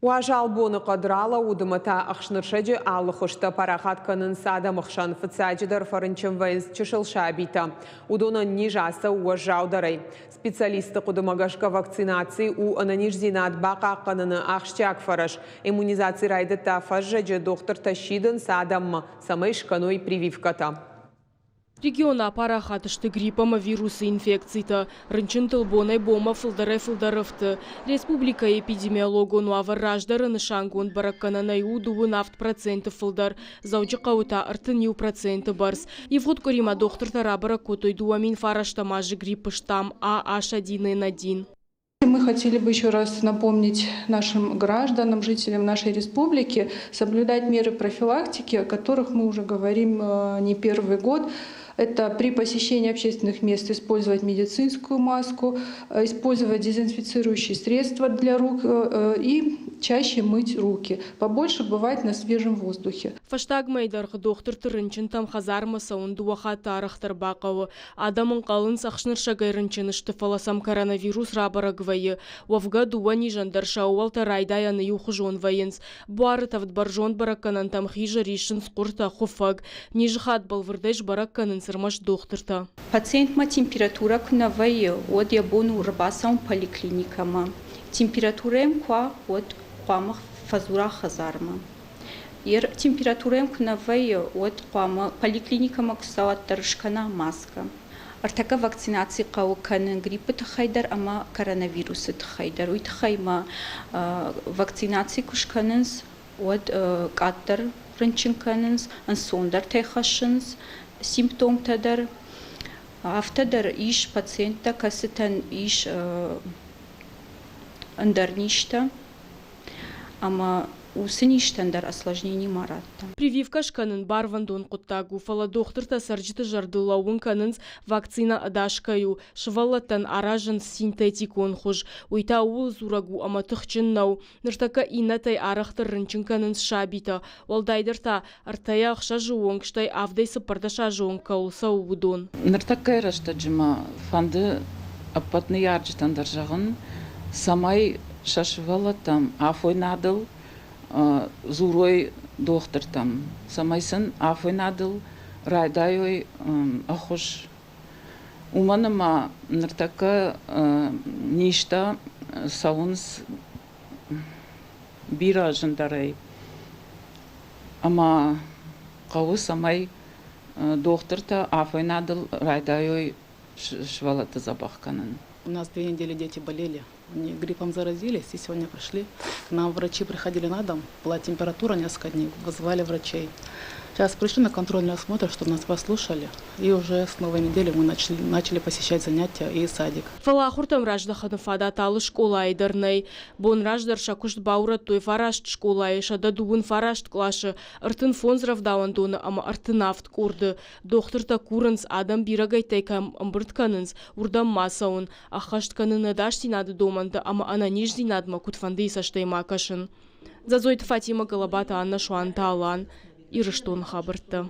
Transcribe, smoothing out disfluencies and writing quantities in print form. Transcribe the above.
Уазал боныхъӕд ралӕууыд ӕмӕ та ӕхснырсӕджы алы хуызтӕ парахат кӕнынц адӕмы хсӕн. Фыццаджыдӕр фӕрынчын вӕййынц чысыл сабитӕ. Уыдонӕн низ ацӕуы уӕззаудӕрӕй. Специалистты хъуыдымӕ гӕсгӕ вакцинаци у ӕнӕниздзинад бахъахъхъӕныны ахсджиаг фӕрӕз. Иммунизаци райдыдта фӕззӕджы, дохтыртӕ сидынц адӕммӕ, цӕмӕй скӕной прививкӕтӕ. Регионы апарахат сты грипп ӕмӕ вирусы инфекцитӕ. Рынчынтыл бонӕй-бонмӕ фылдӕрӕй-фылдӕр ӕфты. Республикӕйы эпидемиологон уавӕр раздӕры нысангонд бӕрӕггӕнӕнӕй у 27% фылдӕр, Дзӕуджыхъӕуы та 31% бӕрц. Ивгъуыд къуыримӕ дохтыртӕ рабӕрӕг кодтой 2009 азы гриппы штамм AH1N1. Мы хотели бы еще раз напомнить нашим гражданам, жителям нашей республики, соблюдать меры профилактики, о которых мы уже говорим не первый год. Это при посещении общественных мест использовать медицинскую маску, использовать дезинфицирующие средства для рук и чаще мыть руки, побольше бывать на свежем воздухе. Фӕстаг мӕй дӕргъы дохтырты рынчынтӕм хӕдзармӕ цӕуын дыууӕ хатты арӕхдӕр бахъӕуы. Адӕм ӕнхъӕлынц, ӕхснырсӕгӕй рынчын сты, фӕлӕ сӕм коронавирус рабӕрӕг вӕййы. Уӕвгӕ, дыууӕ низӕн дӕр сӕ ӕууӕлтӕ райдайӕны иухуызон вӕййынц. Буары тӕвд бӕрзонд бӕрӕггӕнӕнтӕм хизы, риссынц хъуыртӕ, хуыфӕг. Низыхатт бӕлвырдӕй сбӕрӕг кӕнынц ӕрмӕст дохтыртӕ. Пациентмӕ температурӕ куы нӕ вӕййы, уӕд йӕ бон у ӕрбацӕуын поликлиникӕмӕ. Температурӕ йӕм куы уа, уӕд хъуамӕ фӕдзура хӕдзармӕ. Йе температурӕ йӕм куы нӕ вӕййы, уӕд хъуамӕ поликлиникӕмӕ куы цӕуа, уӕддӕр скӕна маскӕ. Ӕртӕккӕ вакцинаци хъӕуы кӕнын гриппы тыххӕй дӕр ӕмӕ коронавирусы тыххӕй дӕр. Уый тыххӕй ма вакцинаци куы скӕнынц, уӕд къаддӕр рынчын кӕнынц, ӕнцондӕртӕй хӕссынц симптомтӕ дӕр. Афтӕ дӕр ис пациенттӕ, кӕцытӕн ис ӕндӕр низтӕ ӕмӕ уыцы низтӕн дӕр осложнени ма радта. Прививкӕ скӕнын барвӕндон хъуыддаг у, фӕлӕ дохтыртӕ цӕрджыты зӕрдыл лӕууын кӕнынц, вакцинӕ ӕдас кӕй у, сывӕллӕттӕн аразынц синтетикон хуыз. Уый та ууыл дзурӕг у, ӕмӕ тыхджын нӕу. Ныртӕккӕ иннӕтӕй арӕхдӕр рынчын кӕнынц сабитӕ, уӕлдайдӕр та ӕртӕйӕ ӕхсӕзы онг, стӕй авдӕй 14 азы онг кӕуыл цӕуы, уыдон. Ныртӕккӕйы рӕстӕджы мӕ фӕнды ӕппӕт ныййарджытӕн дӕр зӕгъын, цӕмӕй сӕ сывӕллӕттӕм афойнадыл дзурой дохтыртӕм, цӕмӕй сын афойнадыл райдайой ӕххуыс. Уымӕн ӕмӕ ныртӕккӕ низтӕ цӕуынц бирӕ зындӕрӕй ӕмӕ хъӕуы, цӕмӕй дохтыртӕ афойнадыл райдайой сывӕллӕтты дзӕбӕх кӕнын. У нас 2 недели дети болели. Они гриппом заразились и сегодня пришли. К нам врачи приходили на дом, была температура несколько дней, вызывали врачей. Сейчас пришли на контрольный осмотр, чтобы нас послушали, и уже с новой недели мы начали посещать занятия и садик. Фӕлӕ ахуыртӕм раздӕхыны фадат алы скъолайы дӕр нӕй. Бон раздӕр сӕ куыст баурӕдтой фараст скъолайы, 139 къласы, 35 рӕвдауӕндоны ӕмӕ 37 къорды. Дохтыртӕ курынц, адӕм бирӕгӕйттӕй кӕм ӕмбырд кӕнынц, уырдӕм ма цӕуын, ӕххӕст кӕнын ӕдасдзинады домӕнтӕ ӕмӕ ӕнӕниздзинадмӕ куыдфӕндыйы цӕстӕй ма кӕсын. Дзӕдзойты Фатимӕ, Галабаты Аннӕ, Суанты Алан, Ирыстоны хабӕрттӕ.